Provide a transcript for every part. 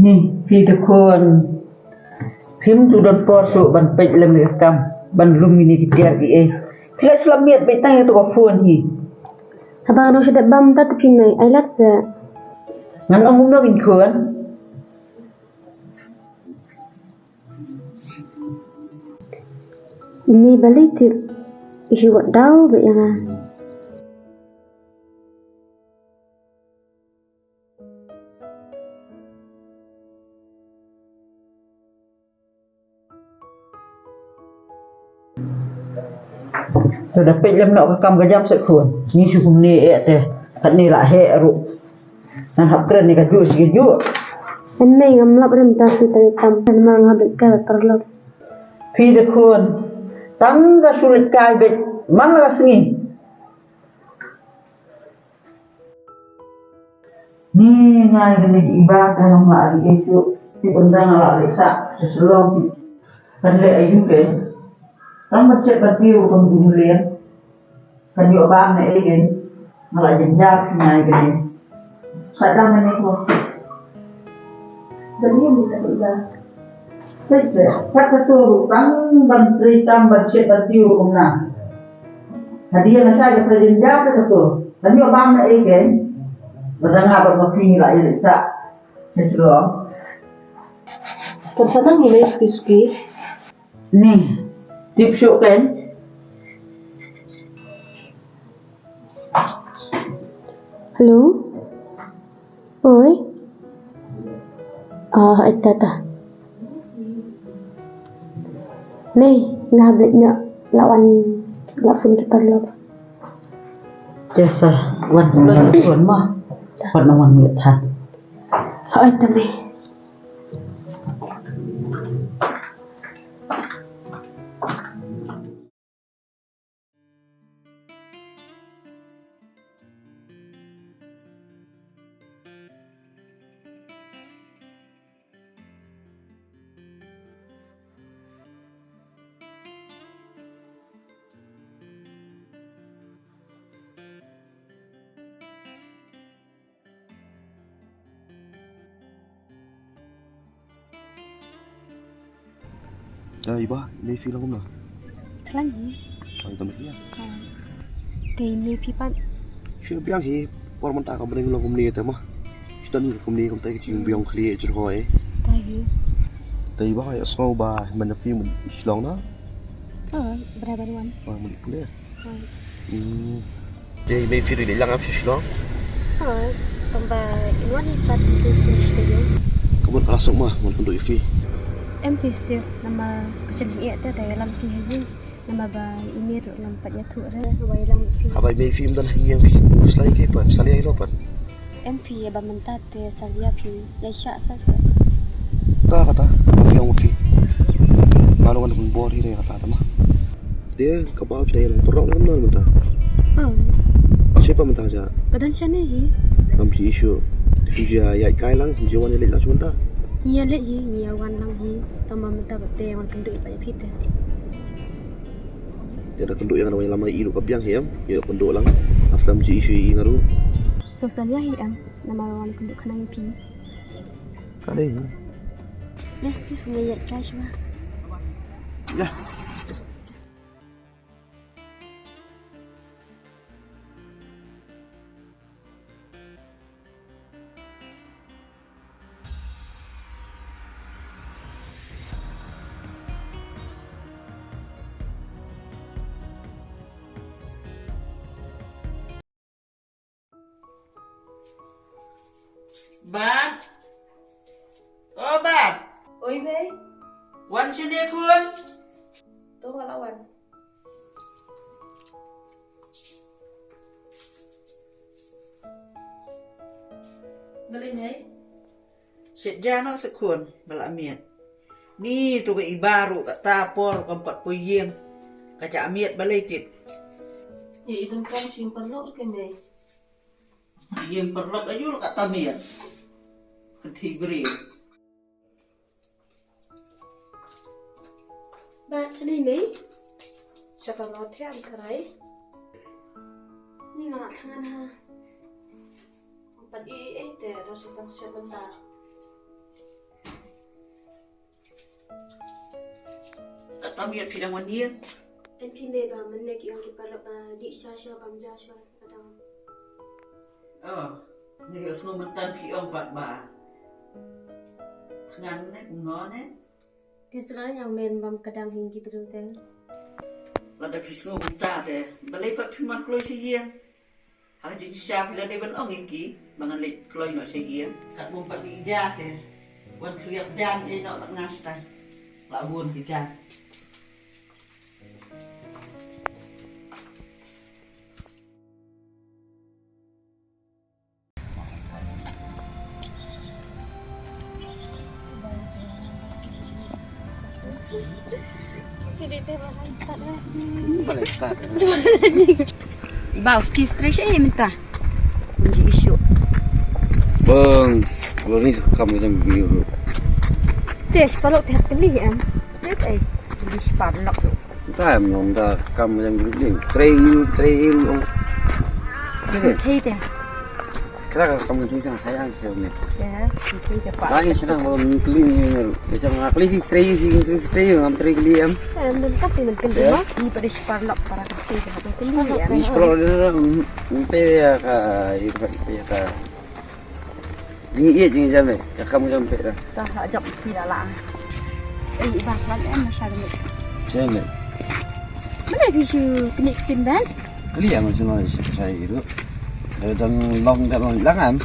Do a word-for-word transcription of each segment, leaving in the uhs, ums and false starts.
Ni, phi te khun. Phim ju don por shuh ban peit lem ïa ka kam, ban lum ïa kine ki tiar ki ei. Phi la shu la miet beit tang ïa kato ka phone hi. Haba nga dang shu dep bam ta te phi mei, ai lad seh. Ngan ong kumno kein khun. Ine balei tip i shu wad daw beit ïa nga. To da peit lem noh ka kam ka jam seh khun. Ngi shu kumne eh te. Katne la heh ruh. Ngan hap kren ïa kajuh shi kajuh. Em mei, ngam lap re mynta shu tang tam. Namar nga beit kai bad paralok. Phi te khun. Tang ka shu leit kai beit man la ka sngi. Ni nga ïa kane i Bah ka long la ri ei shuh. Ti ban dang la ri sa sa shlong ti. Kan leh aïu kein. Tang ban shet ban tiew ruh kam ju mlien. Kan ïoh bam ne ei kein. Nga la jynjar phi nga ïa kane. Sa dang ne ko. Dang ïa mi ka tu da. Peit seh, kat kato ruh tang ban trei tam ban shet ban tiew ruh kumne. Hadien nga shah ka sa jynjar kat kato. Kan ïoh bam ne ei kein. Ba dang nga bad ma phi ngi la ïaleit sah sha Shillong. Kan sa nang ïaleit suki suki. Ni, tip shuh kein. Hello. Oi. Ah, ita ta. Mei, nga bit nya lawan la phone ki paralok. Te sa wan lo wan ma. Wan wan mi than. Oi ta mei. Ai ba, ine phi long kumno? Khlaiñ hi. Ai, tam phi ïa. Te ine phi pat? Shu biang hi, por mynta ka bneng long kumne te ma. Shu tan kumne kumta ka jingbiang khlieh jrhoi. Tai hi. Te ba, ïa sngew ba mynta phi myn Shillong na? Oh, bra ban wan. Oh, myn kumne. Hmm. Te mei phi ri lang am sha Shillong? Hooid, tang ba in wan hi pat tu station station. Ka mut ka la suk ma, mut ka duh ïa phi. Em phi Steve, namar ka shem jingeh te da ïalam phi ha ïing. Namar ba i mei ruh lam pat ïathuh re, ba ïalam phi. Haba i mei phi ym don ha ïing phi, phi slai ki pat, phi salia ïa lo pat. Em phi, ïa ba mynta te salia phi ïa shah sa sa. Ta kata, phi ong phi. Nga ruh ngan pynbor hi re kata ta ma. Te ka ba phi dei lang paralok ne kumno mynta? Oh. Shi pa mynta ja. Ka don shane hi. Ngam ji issue. Ngam ji ïaid kai lang, ngam ji wan ïaleit lang shi mynta. Ngi ïaleit hi, ngi ïa wan lang hi. Tang ba mynta ba te wan kynduh pat ïa phi te. Te da kynduh ïa nga wan ïalam ïa i ruh ka biang hi em. Ïa kynduh lang. Aslam ji issue ïa i nga ruh. So salia hi em. Namar wan kynduh khnang ïa phi. Ka dei. Yes, Steve, nga ïaid kai shuwa. Ïa. Bat. O Bat. Oi, Mei. Wan shane khun. To nga la wan. Balei, Mei? Shet ja noh seh khun, ba la miet. Ni tu ka i Bah ruh kata por kam pat poi ïing. Ka ja miet balei tip. Ïa i donkam shim paralok ruh ke Mei. Ïing paralok aïu la kata miet. Ka thi briew. Ba shane Mei. Sha ka lot he am karai. Ni nga la thngan ha. Pat i ei te ro sa tang sha bynta. Kam ïa phi dang wan ïa. En phi me ba mynne ki ong ki paralok ba dih sha sha bam ja sha ka dang. Oh, ne ïa sngew mynta phi ong pat ba. Thngan ne kumno ne? Te sra nyang men bam ka dang hin ki briew te. Lada phi sngew mynta te, balei pat phi mar kloi sha ïing? Ha ka jingshisha phi la dei ban ong ïa ki ba ngan leit kloi noh sha ïing. Katkum pat ïa i Ja te. Wan khlieh jan ïa noh bad nga stai. La bun ki jan. Iba u ski straight eh mynta. Ji isu. Bang, kalau ni kam macam biru. Te shi paralok te kali em. Te ai. Ni shi paralok tu. Entah em, entah kam macam biru ni. Train, train. Te te. Kira kam macam sang sayang sih ni. Ya, te te pa. Lain senang kalau mengkeliling ni. Macam nak keliling, train, train, train, ngam train keliling em. Em, dan kau pun mengkeliling. Ni pada shi paralok para kau. Ni shi paralok ni. Mpe ya ka, ya ka. Jingïeit jingïeit jam eh. Ka kam jam pek dah. Dah jap ti dah lah. Eh, iba klan em masa ni. Jam eh. Mana bisu kini tin ban? Kali ya macam mana sih saya itu. Dah dang long dah long lang kan.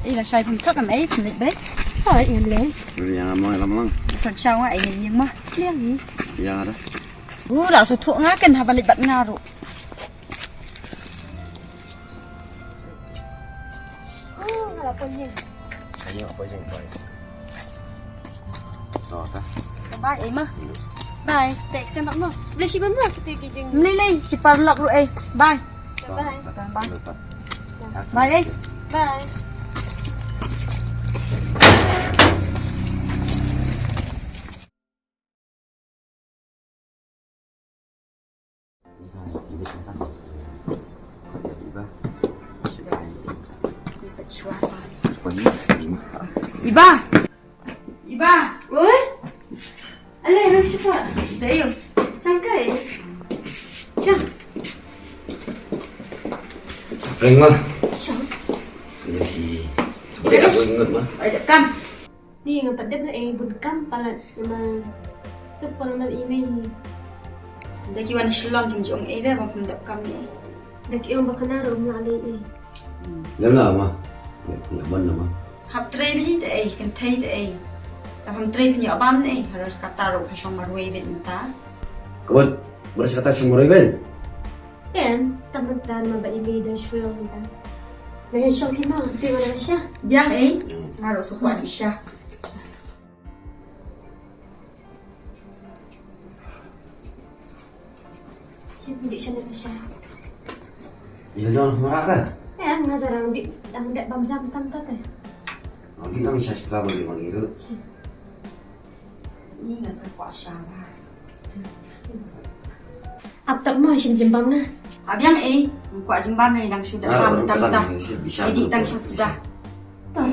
Eh, dah saya pun tak kan eh kini baik. Oh, yang lain. Yang amang lam lang. Sang shawa eh yang mah. Yang ni. Yang ada. Uh, dah sutuk ngakan haba libat ngaru. Ayo, apa je, boy? Oh, ta. Bye, Emma. Bye. Tek sembak mo. Boleh si benda kita kijing. Lili, si paralok ru eh. Bye. Bye. Bye. Bye eh. Bye. Iba. Iba. Oi. Ale, nang siapa? Dayo. Cangkai. Cang. Reng mah. Cang. Lagi. Boleh aku ingat mah. Ayo, kam. Ni nga pat dep na eh bun kam palat namar suk palat i mei. Da ki wan Shillong kim jong eh da bang pynda kam ni eh. Da ki ong ba kana ro nga le eh. Lem la ma. Lem ban ma. Hap trei bi te eh, kan trei te eh. Da hap trei pynïoh bam ne eh, har kata ro ka shong marwei bit mynta. Kabut, ber kata shong marwei bit. Em, tam mynta ma ba i mei da Shillong mynta. Na yan shong hi ma, te wa da sha. Biang eh, nga ro suk wa di sha. Shin di shin di shin. Ila jon khmara ka? Eh, nga da rang di, dang dek bam jam tam ka te. Ngi nang sha shpra ba di mang iru. Ni nga ka kwa sha ba. Ap tak ma shin jimbam na. Abiang eh, kwa jimbam na dang sudah. Tam tam ta. Jadi dang sha sudah. Ta.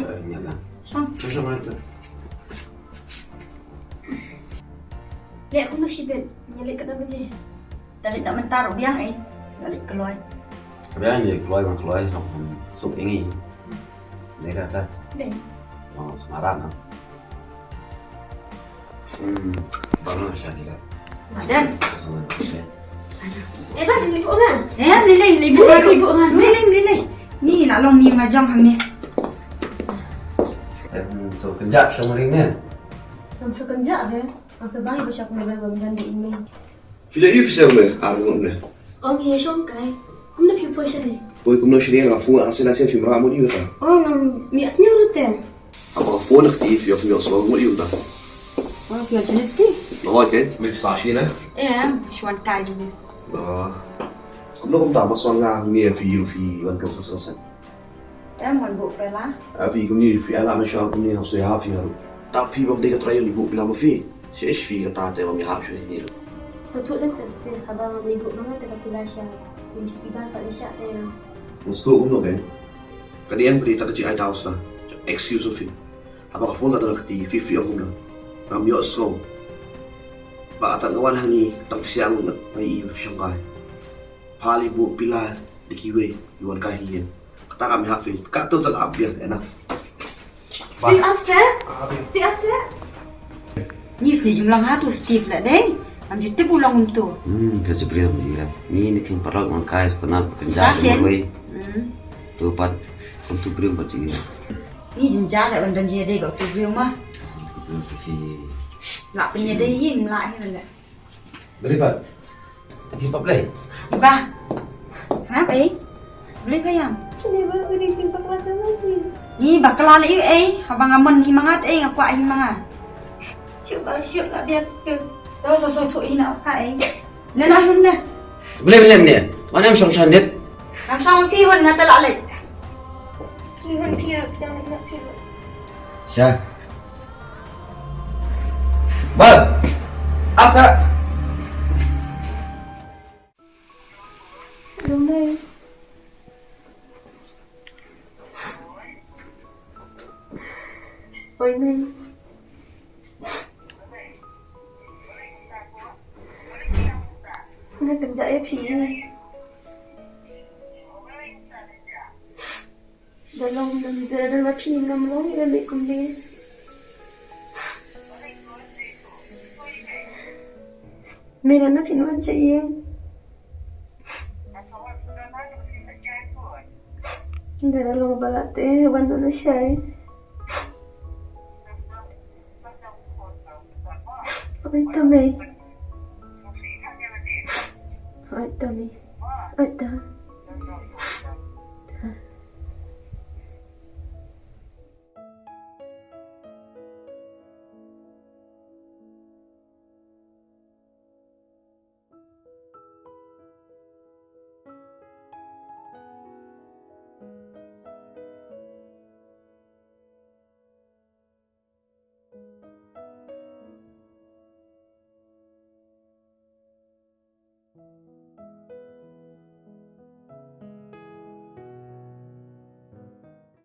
Shong. Shong shong ta. Leh kumno shibit, nga leh katno baje? Da leh da mynta ruh biang eh. Nga leh kloi. Biang eh kloi ma kloi, suk ing eh. Dei kata. Dei. Oh, marah na. Hmm, bang sha ni da. Madam. Sama sha. Eh, ba, ni bu nga. Eh, ni lei, ni bu. Ni bu nga. Ni lei, ni lei. Ni la long ni ma jam hang ni. Em, so kynjah shong ring ne. Em, so kynjah de. Ang sa bai ba shak mobile ba mynta da email. Phi la ïoh pisa me ar ngut ne. Ong ïa shong kai. Kumno phi poi sha dei? Poi kumno sha dei nga phone ar sien ar sien phim rah mut ïoh ta. Ong ngam ïa sniew rute. Haba phone ak ti phi ïoh phi ïoh sniew mut ïoh ta. Ong phi ïoh jenis ti. Lo ke me pisa shi ne. Em, shwan kai ni. Kumno kumta ba swan nga ngi phi ïoh phi wan dok sa sa. Em, wan buh pela. A phi kumni phi ala ma shor kumni hap soi ha phi haru. Ta phi bam dei ka trai ni buh pela ma phi. Shi ish phi ka ta te bam ya hap shui ni. So tu dem sa stil haba bam ni buh ma te ka pela sha. Kum shi iban pat ni sha te na. Mas tu kumno ben. Ka di em pli ta ka ji ai daus na. Excuse of phi. Haba ka phone ka ta ka ti phi phi ong kumno. Ngam ïoh so. Ba tang ka wan hangne tang phi siang ngat mai i phi shong kai. Pha li bu pila di kiwei i wan kai hi yen. Kata ka mi hap phi. Ka tu tal ap biang ena. Steve, up seh. Steve, up seh. Ni sni jumlang ha tu Steve la dei. Am ju tip u long um tu. Hmm, tu jibri am ju ila. Ni ni king paralok wan kai setanat kenja. Yakin? Wei. Hmm. Tu pat. Kum tu bri um pat ju ila. Ni jinjar la wan don je dei ga tu bri um ah. Tu bri um tu phi. La pynja dei yim la hi la. Beli pat. Tapi pap lei. Ba. Sngap ei. Beli kayam. Kini ba uni jin bakla jong lagi. Ni bakla lei ei. Haba nga mon hi mangat ei nga kwah hi manga. Syuk ba syuk la biak tu. To so so tu ina ka ei. Lena hun na. Beli beli ni. Mana em song sanit. Nang song pi hun ngata la lei. Ki hun ki rak jang na pi hun. Sha. Bal. Ap sa. Hello, Mei. Oi, Mei. Nga kynjah ïa phi. Da long dang da da la phi ngam long ïa me kumne. Me na na phi wan cha ïing. Da da long ba la te wan na na shai. Oi ta me. Oi ta me. Oi ta.